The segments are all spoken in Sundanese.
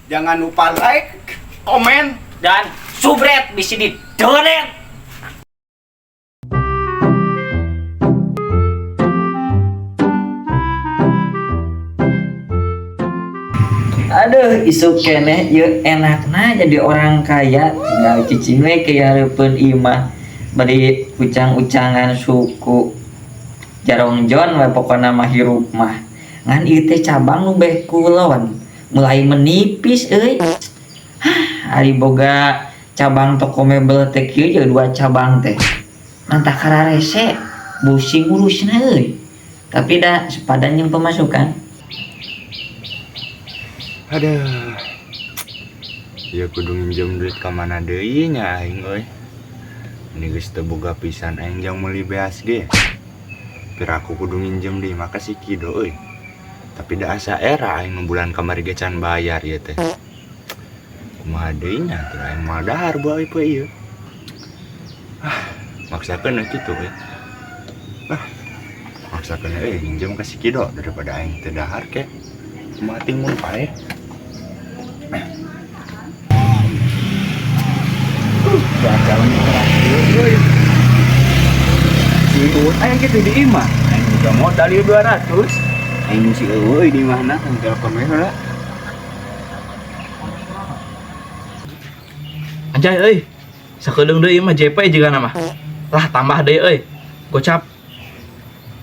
Jangan lupa like, Komen dan subscribe di sini donet. Aduh, isuk keneh ieu enakna jadi orang kaya, tinggal cicing we ke hareupeun imah bari ucang-ucangan suku jarongjon we pokona mah hirup mah. Ngan ieu teh cabang nu beh kulon mulai menipis euy. Hah, ari boga cabang toko mebel teh kieu jeung dua cabang teh. Mantah kararese pusing urusna euy. Tapi dah sepadan jeung pemasukan. Aduh. Ya kudu nginjem duit ka mana deui nya aing euy. Ini geus teu boga pisan aing jang meuli beas ge. Piraku kudu nginjem deui maka si Kido euy. Tapi da asa era aing nu bulan kamari ge can bayar ieu teh. Kumaha deui nya teh aing moal dahar buah ieu ieu. Ah, maksakeun we kitu euy. Ah, maksakeun euy nginjem ka si Kido daripada aing teu dahar ke. Kumaha timun paeh. Cuaca ini keras euy. Si Uut aya kitu di imah. Aing juga modal ieu 200. Aing si eueuh di imahna kan telepon we heula. Anjay euy. Sakedeung deui mah JP jiga mah. Lah tambah deui euy. Gocap.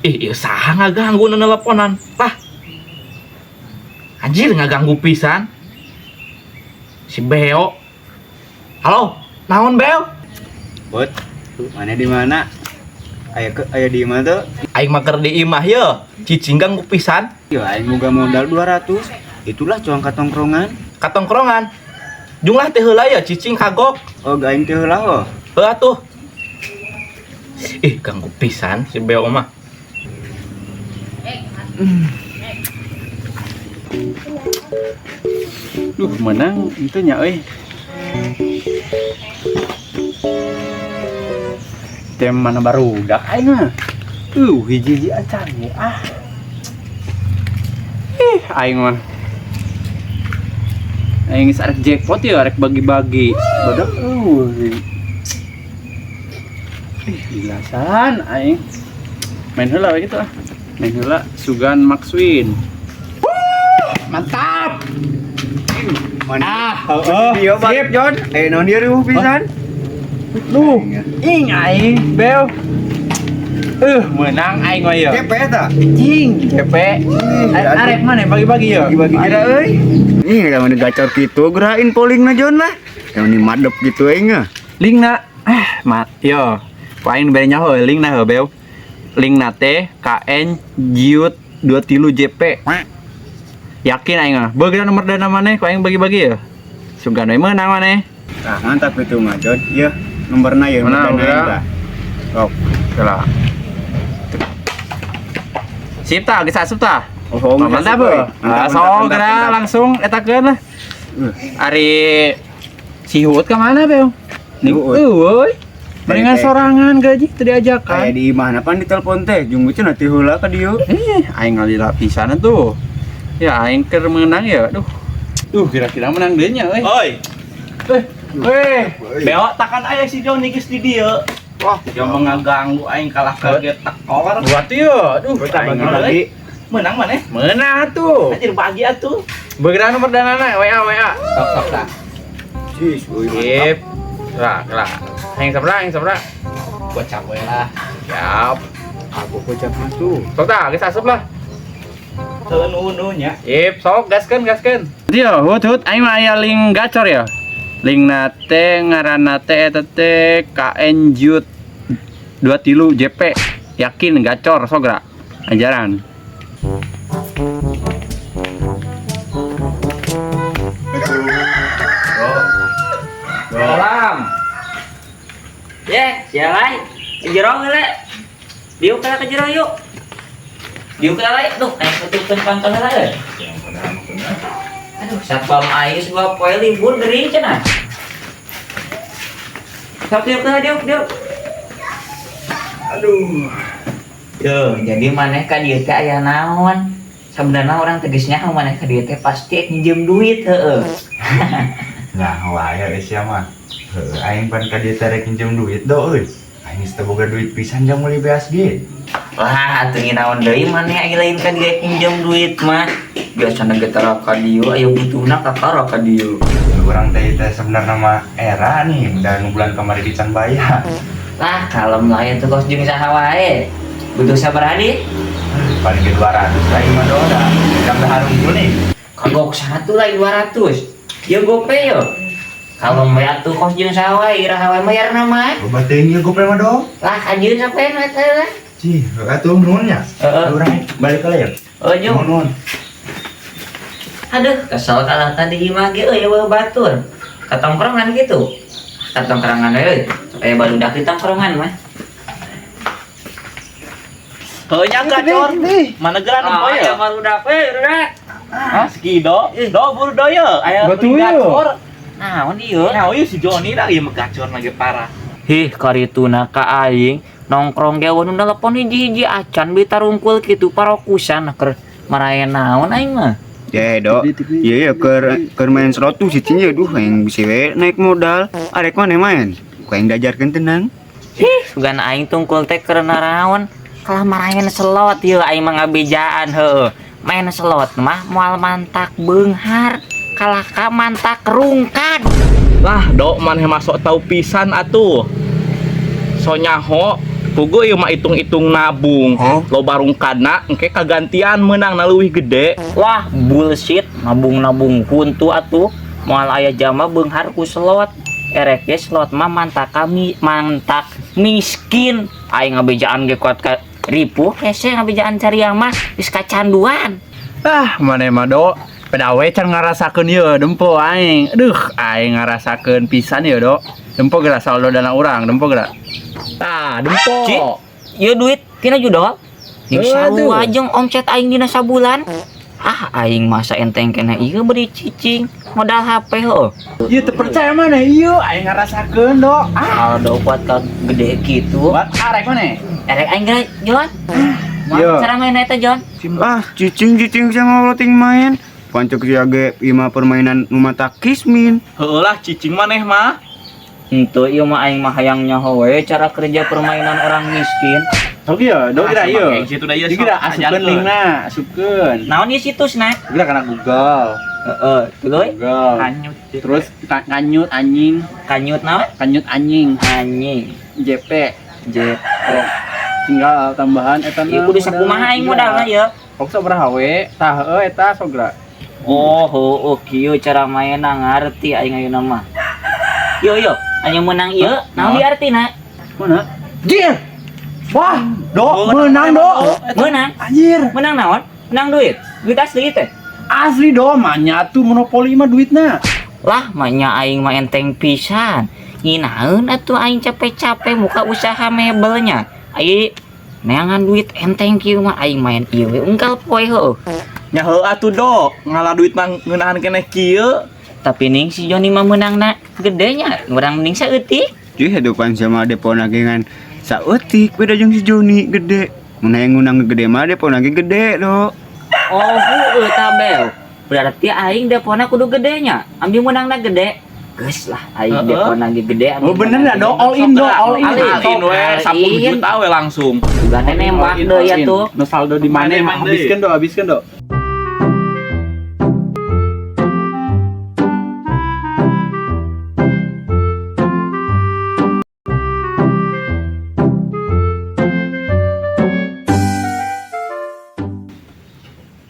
Ih, ieu saha ngaganggu nu nelponan? Lah. Anjir ngaganggu pisan. Si Beo. Halo, naon Beo? Bot, mana di mana? Aya ke aya di imah tuh? Aing mah keur di imah ye, cicing ganggu pisan. Ya aing boga modal 200. Itulah cuang katongkrongan. Katongkrongan. Junglah teh heula ya cicing kagok. Oh, aing teh heula oh. Heuh atuh. Ih, ganggu pisan si Beo mah. Duh, menang itu nya euy. Tem mana barudak aing mah. Hiji-hiji acan ge ah. Ih, aing mah. Aing geus arek jackpot ya, arek bagi-bagi. Badak euy. Ih, gilasan aing. Main heula we gitu ah. Main heula Sugan Maxwin. Mantap. Ah, heeh. Sip, Jon. Eh, naon dieu riweuh pisan? Duh, ing aing bel. Menang aing mah ya. JP eta. Cing, JP. Arek mana bagi-bagi ya? Bagi-bagi kira euy. Ih, da mana gacor kitu geura info linkna Jon lah. Yang ni madep gitu aing ah. Linkna mat yo. Ku aing bere nyaho linkna heuh bel. Linkna teh KN Jiut 23 JP. Yakin aing mah. Begeura nomor dana maneh ku aing bagi-bagi ya. Sugan we meunang maneh. Tah, mantap itu mah Jon. Ieu nomorna ya, Mana, nomor dana aing udah? tah. Sok. Lah. Sip tah, geus asup tah. Oh, mantap euy. heuh. Ah, sok geura langsung etakeun lah. Ari si Huut ka mana, Beo? Nih, Huut. euy. Mendingan Teh. sorangan gaji teu diajakan. Kayak di imahna pan ditelepon teh, jung cenah teh heula ka dieu. Aing ngalila pisan tuh. Ya aing keur menang ya. Duh. Duh, kira-kira menang deui nya euy. Oi, Weh, Beo takkan aya si Joni geus di dieu. Wah, yang ngaganggu aing kalah kaget tekor. Buat tuh ya. Aduh, aing Bagi-bagi. Menang maneh? Menang tuh. Anjir bagi atuh. Begeura nomor danana WA WA. Sok sok tah. Cis, euy. Sip. Lah, lah. Aing sabra, aing sabra. Gocap we lah. Siap. Aku kocap mah tuh. Sok tah, geus asup lah. Heuh nu nya. Sip, sok gaskeun, gaskeun. Yo, hut hut aing mah aya link gacor ya. Link na teh ngaranna teh eta teh KN Jut 23 JP. Yakin gacor sok geura. Ajaran. Salam. Ye, sialai. Ke jero heula. Diuk heula ke jero yuk. Diuk heula we. Duh, aing tutupkeun pangkal heula euy. Aduh, satpam aing geus 2 poe libur gering cenah. Sok diuk heula, diuk, diuk. Aduh. Tuh, jadi maneh ka dieu teh aya naon? Sebenarnya urang teh geus nyaho maneh ka dieu teh pasti ek nginjem duit heueuh. Nyaho aya sia mah. Heueuh, aing pan ka dieu teh rek nginjem duit do euy. Aing geus teu boga duit pisan jang meuli beas ge. Lah atuh nginaon deui maneh ai lain ka dieu nginjem duit mah. Biasana ge tara ka dieu aya butuhna kakara ka dieu. Urang teh teh sebenarnya mah era nih dan bulan kamari di can bayar. Lah kalem lah atuh kos jeung saha wae. Butuh sabaraha di? Paling ge 200 lah ieu mah do da. Jam dahar unggul nih. Kagok satu lah 200. Ieu gope yo. Kalem we atuh kos jeung saha wae iraha wae mayarna mah. Loba teuing ieu gope mah do. Lah kajeun sapoe eta lah. Cih, atuh nuhun nya. Heeh. Urang balik heula ya. Oh, jung. Nuhun. Aduh, kesel kalah tadi imah ge euy eueuh batur. Katongkrongan gitu. Katongkrongan euy. Aya barudak di tongkrongan mah. Heuh nya gacor. Mana geura nempo Ah, ya? aya barudak we, barudak. Hah, sekido. Do buru do ye. Aya Batu ye. gacor. Naon ieu? Nah, ieu si Joni lah ieu mah gacor lagi parah. Hih, karituna ka aing nongkrong ge nu telepon hiji-hiji acan beli tarungkul kitu parokusan keur maraen naon aing mah. Ya do, iya ya keur main slot tuh si Cing duh aing bisa we naik modal, arek mana main? Ku aing diajarkeun tenang. Hih, sugan aing tungkul teh keur naraon. Kalah maraen slot ieu aing mah ngabejaan heueuh. Main slot mah moal mantak beunghar, kalah ka mantak rungkad. Lah, do maneh masuk tau pisan atuh. So nyaho pugu ieu mah hitung-hitung nabung. Loba rungkadna engke kagantian meunang na leuwih gede. Wah, bullshit, nabung-nabung kuntu atuh. Moal aya jama beunghar ku slot. Erek ge slot mah mantak kami, mantak miskin. Aing ngabejaan ge kuat ka ripuh hese ngabejaan cari yang mah geus kacanduan. Ah, maneh mah do. Pedawe can ngarasakeun ieu dempo aing. Aduh, aing ngarasakeun pisan ieu do. Dempo geura saldo dana urang, dempo geura. Tah, dempo. Ci, ieu duit tina judol. Jeung Aduh. sarua jeung omset aing dina sabulan. Ah, aing masa enteng kena ieu beri cicing modal HP heueuh. Ieu teu percaya maneh ieu aing ngarasakeun do. Ah, Saldo kuat ka gede kitu. buat arek maneh. Erek aing geura, Jon. Yo. Cara main eta, Jon? Ah, cicing-cicing sama loting main. Pancek sia ge ieu mah permainan nu mata kismin. Heueuh lah cicing maneh mah. Henteu ieu mah aing mah hayang nyaho we cara kerja permainan orang miskin. Sok ieu, do geura ieu. Situ da ieu Ieu geura asupkeun linkna, asupkeun. Naon ieu situsna? Geura kana Google. Heeh, tuluy Google. Kanyut. Terus kanyut anjing, kanyut naon? kanyut anjing, Anjing. JP. J. Tinggal tambahan eta Ieu kudu sakumaha aing modalna ieu? Kok sabaraha we? Tah heueuh eta sok geura. Oh, heueuh kieu cara mainna ngarti aing ayeuna mah. Yo yo, anya menang ieu, naon diartina? Mana? Jir. Wah, do menang do. Menang. Anjir. Menang naon? Menang duit. Duit asli teh. Asli do, manya tuh monopoli mah duitna. Lah, manya aing mah enteng pisan. Nginaeun atuh aing capek-capek muka usaha mebelnya. Ai neangan duit enteng kieu mah aing main ieu we unggal poe heueuh. Nya heueuh atuh do, ngalah duit mah ngeunahan keneh kieu. Tapi ning si Joni mah meunangna gedenya, urang mending saeutik. Cuy, hidupan sama depona ge ngan saeutik beda jeung si Joni gede. Mun hayang ngundang gede mah depona ge gede do. Oh, heueuh tabel. Berarti aing depona kudu gedenya. Ambil meunangna gede. Geus lah aing Heeh. depona ge gede. ambil Oh bener meunangna dah do, gede. all in do, all in. All in. All in we, All 10 in. juta we langsung. Ugana nembak deui ya tuh. No saldo di mana Main deui. habiskeun do, habiskeun do.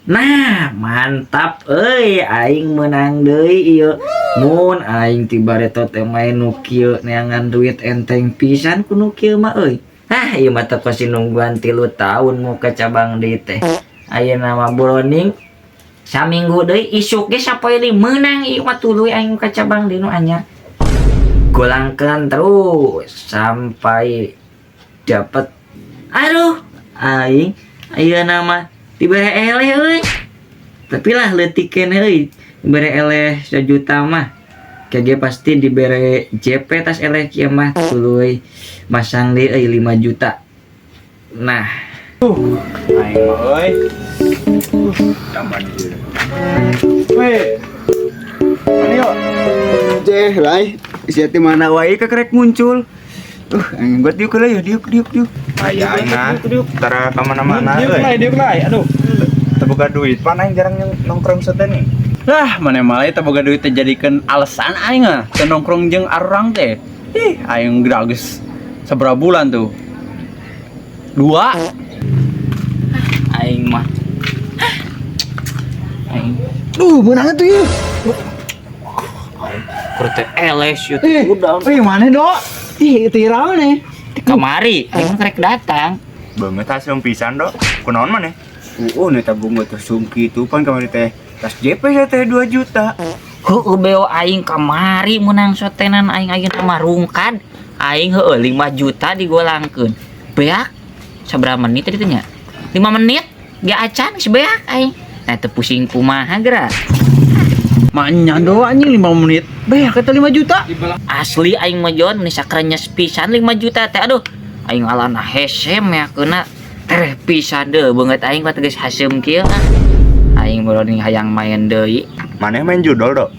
Nah, mantap euy, aing menang deui ieu. Mun aing ti bareto teh main nu kieu neangan duit enteng pisan ku nu kieu mah euy. Hah, ieu mah teh pasti nungguan 3 tahun mau ke cabang deui teh. Ayeuna mah boroning saminggu deui isuk ge sapoe deui meunang ieu mah tuluy aing ka cabang deui nu anyar. Golangkeun terus sampai dapet. Aduh, aing ayeuna mah dibere eleh euy. Tapi lah leutik keneh euy, dibere eleh 1 juta mah. Kage pasti dibere JP tas eleh kieu mah tuluy masang deui euy 5 juta. Nah, Aing mah euy. Zaman ieu. Weh. Mana yuk? Ceh, lai. Sia teh mana wae kekrek muncul. Aing buat diuk lah ya, diuk diuk diuk. Aya aing mah. Tara ka mana-mana Diuk euy. lah, diuk lah. Aduh. Teu boga duit pan aing jarang nongkrong sete nih. Lah, mana malah teu boga duit teh jadikeun alasan aing ah. Teu nongkrong jeung arurang teh. Ih, aing geus sabaraha bulan tuh? Dua. Aing mah. Aing Duh, meunang tuh ieu. keur teh eles ieu Eh, udah. Wih, mana dok? Ih, itu nih. Kamari aing mah kerek datang. Beungeut haseum pisan, Dok. Kunaon maneh? Nu tabung teh sungki itu pan kamari teh. Tas JP ya teh 2 juta. Heueuh, beo, aing kamari menang sotenan, aing ayeuna mah rungkad. Aing heueuh 5 juta digolangkeun. Beak sabaraha menit tadi teh nya? 5 menit ge acan geus beak aing. Nah, teu pusing kumaha geura. Maknya do anjing 5 menit. Beak eta 5 juta. Asli aing mah, Jon, meni sakrenyes pisan 5 juta teh, aduh. Aing alana hese meakeunna tereh pisan deuh beungeut aing mah geus haseum kieu ah. Aing baru hayang main deui. Maneh main judol, Dok?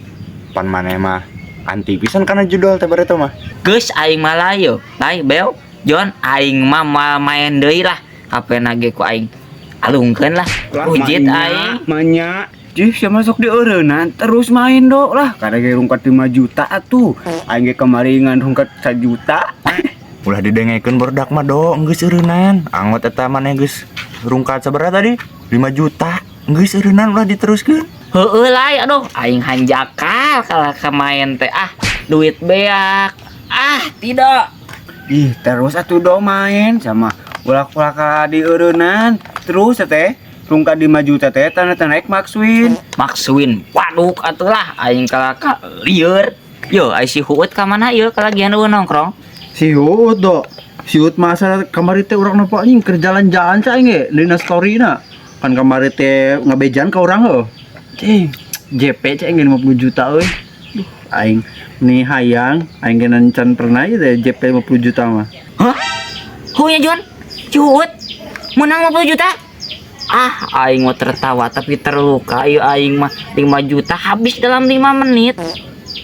Pan maneh mah anti pisan kana judol teh bareto mah. Geus aing mah lah yo. Lai, Beo, Jon, aing mah moal main deui lah. Kapena ge ku aing alungkeun lah. Ujit aing. Manya. Jih, sia masuk di eureunnan terus main dok lah. Karena ge rungkat 5 juta atuh. Aing ge kamari ngan rungkat 1 juta. Ulah didengekeun barudak mah, Dok, geus eureunnan. Angot eta maneh geus rungkat sabaraha tadi? 5 juta. Geus eureunnan, ulah diteruskeun. Heueuh lai, aduh, aing hanjakal kalah ka main teh ah, duit beak. Ah, tidak. Ih, terus atuh do main sama ulah-ulah ka di eureunnan. Terus teh rungkat 5 juta teh tanda naik max win. Max win. Waduk atuh lah aing kalah ka lieur. Yo, ai si Huut ka mana ieu kalagian eueuh nongkrong? Si Uut do. Si Uut masa kamari teh urang nempo anjing keur jalan-jalan cai ge dina story na. Kan kamari teh ngabejan ka urang heuh. Cing, JP cai ge 50 juta euy. Duh, aing nih hayang, aing ge can pernah ieu teh JP 50 juta mah. Hah? Hunya Jon? Si Huut menang 50 juta? Ah, aing mau tertawa tapi terluka. Ayo aing mah 5 juta habis dalam 5 menit.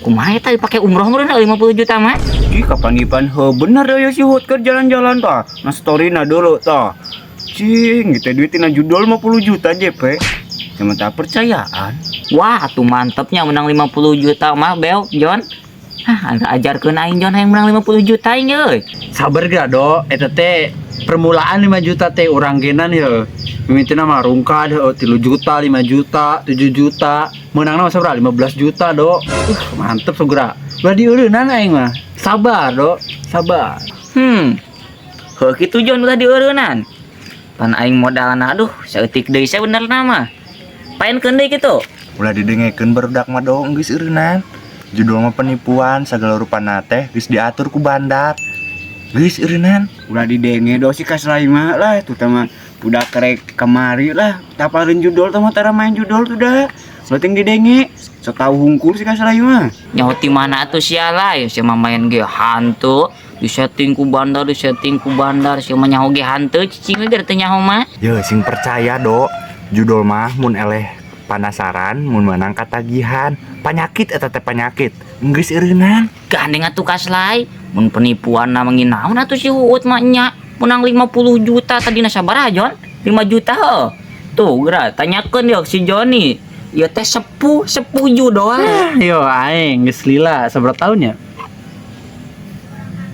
Kumaha eta dipake umroh meureun 50 juta mah? Ih, kapan ipan heuh bener ya si Hut keur jalan-jalan tah. Nah, story na dulu tah. Cing, gitu duit tina judol 50 juta JP. Cuma tak percayaan. Wah, tuh mantepnya menang 50 juta mah, Beo, Jon. Hah, ajarkeun aing, Jon, hayang menang 50 juta aing euy. Sabar gak do, eta teh permulaan 5 juta teh urang genan ya. Mimitina mah rungkad heuh 3 juta, 5 juta, 7 juta. Meunangna mah sabaraha? 15 juta do. Mantep segera. Ulah dieureunnan aing mah. Sabar do, sabar. Heuh kitu, Jon, ulah dieureunnan. Pan aing modalna aduh saeutik deui sabenerna mah. Paenkeun deui kitu. Ulah didengekeun barudak mah, Dok, geus eureunnan. Judol mah penipuan, sagala rupana teh geus diatur ku bandar. Geus eureunnan. Ulah didenge do si kaslai mah lah, terutama budak kerek kemari lah. Taparin judol teh mah tara main judol tuh dah. Penting didenge. Sok tau hungkul si kaslai mah. Nyaho ti mana atuh sia lah, ya sia mah main ge hantu, disetting ku bandar, disetting ku bandar, sia mah nyaho ge hantu, cicing we teu nyaho mah. Ye, sing percaya, Dok. Judol mah mun eleh panasaran, mun menang katagihan. Panyakit eta teh panyakit. Geus eureunnan. Gandeng atuh kaslai, mun penipuan na manginaon atuh si Huut mah nya menang 50 juta tadi sabaraha, Jon? 5 juta heuh. Tuh geura tanyakeun yo si Joni. Ieu teh sepuh, sepuh judol. Yo aing geus lila sabaraha tahun ya?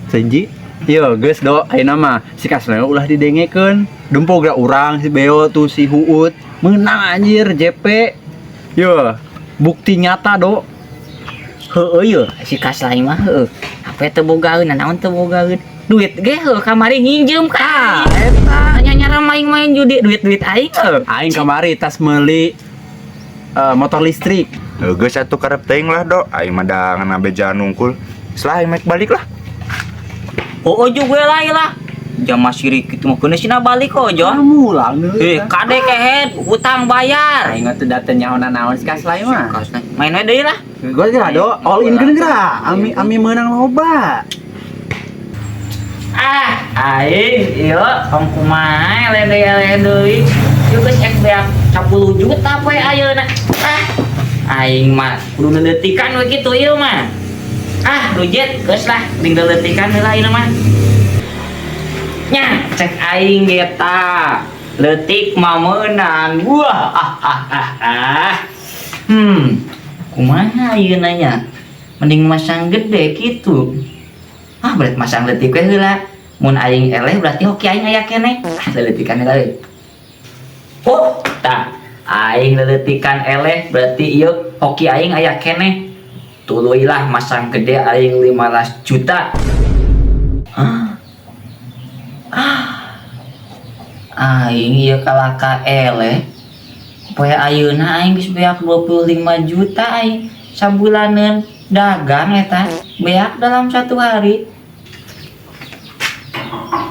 Senji. Yo geus do, ayeuna mah si Kasno ulah didengekeun. Dempo geura urang si Beo tuh si Huut menang anjir JP. Yo, bukti nyata do. Heueuh ye, si Kaslai mah heueuh. Apa teu bogaeun, naon teu bogaeun. Duit ge heueuh kamari nginjem ka aing. Eta. Nya nyara main-main judi duit-duit aing heueuh. Aing kamari tas meuli motor listrik. Heuh, geus atuh karep teuing lah, Dok. Aing mah da ngan bejaan nungkul. Setelah aing mek balik lah. Oh, juga lah lah. Jam masih kitu mah keuna sina balik kok, Jon. Mulang deui. Eh, kade kehed hutang bayar. Aing teh da teu nyaho naon si Kaslai mah. Kaslai main we deui lah. Gue geura do, all in keun geura. Ami ami meunang loba. Ah, aing ieu tong kumaha eleh deui eleh deui. Ieu geus ek beak. 10 juta poe ayeuna. Ah, aing mah kudu leletikan we kitu ieu mah. Ah, rujet geus lah, mending leletikan heula ieu mah. Nya, cek aing ge ta. Leutik mah meunang. Wah, ah ah ah ah. Kumaha ayeuna nya? Mending masang gede kitu. Ah, berarti masang leutik we heula. Mun aing eleh berarti hoki aing aya keneh. Ah, leletikan heula euy. Oh, tah aing leletikan eleh berarti ieu hoki aing aya keneh. Tuluy lah masang gede aing 15 juta. Ah. Ah. Aing ieu kalaka eleh. Poe ayeuna aing geus beak 25 juta aing sabulaneun dagang eta beak dalam satu hari.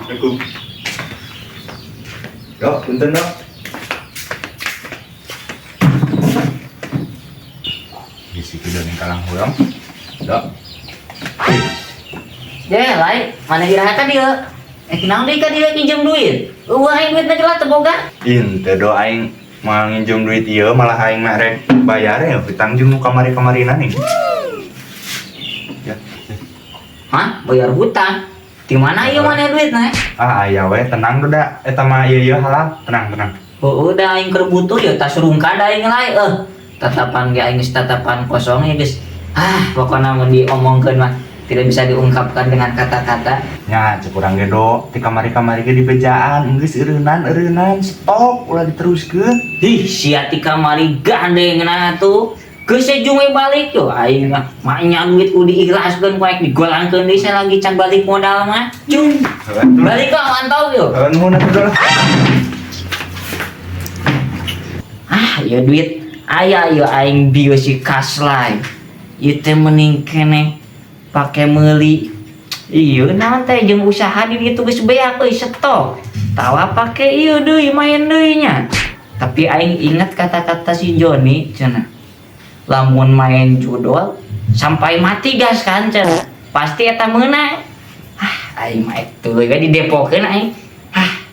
Assalamualaikum. Dok, punten dok. Di situ dan kalang hulang. Dok. Ya, lain, mana iraha ka dieu? Kunaon deui ka dieu pinjem duit? Eueuh aing duitna jelas teu boga. Ih, teu do aing moal nginjem duit ieu malah aing mah rek bayar ya hutang jeung nu kamari-kamarina nih. Ya. Hah? Bayar hutang? Di mana ieu mana duitna? Ah, aya we tenang do da eta mah ieu ieu halal, tenang tenang. Heueuh da aing keur butuh ya tas rungkad aing lae euh. Tatapan ge aing geus tatapan kosong ya geus. Ah, pokona mun diomongkeun mah tidak bisa diungkapkan dengan kata-kata. Nya, cek urang ge do ti kamari-kamari ge dibejaan geus eureunnan-eureunnan stop ulah diteruskeun. Ih, sia ti kamari gandeng nah tuh. Geus sejung we balik yo aing mah maknya duit kudu diikhlaskeun ku aing digolangkeun deui saya lagi can balik modal mah. Cung. Balik ka mantau yo. Heeh, nuhun atuh lah. Ah, ya duit aya yo aing bieu si Kaslay. Ieu teh mending keneh pake meuli. Ieu naon teh jeung usaha di ditu geus beak euy stok. Tawa pake ieu deui main deui nya. Tapi aing ingat kata-kata si Joni cenah. Lamun main judol sampai mati gas kan cenah. Pasti eta meunang. Ah, aing mah tuluy we didepokeun aing. Ah.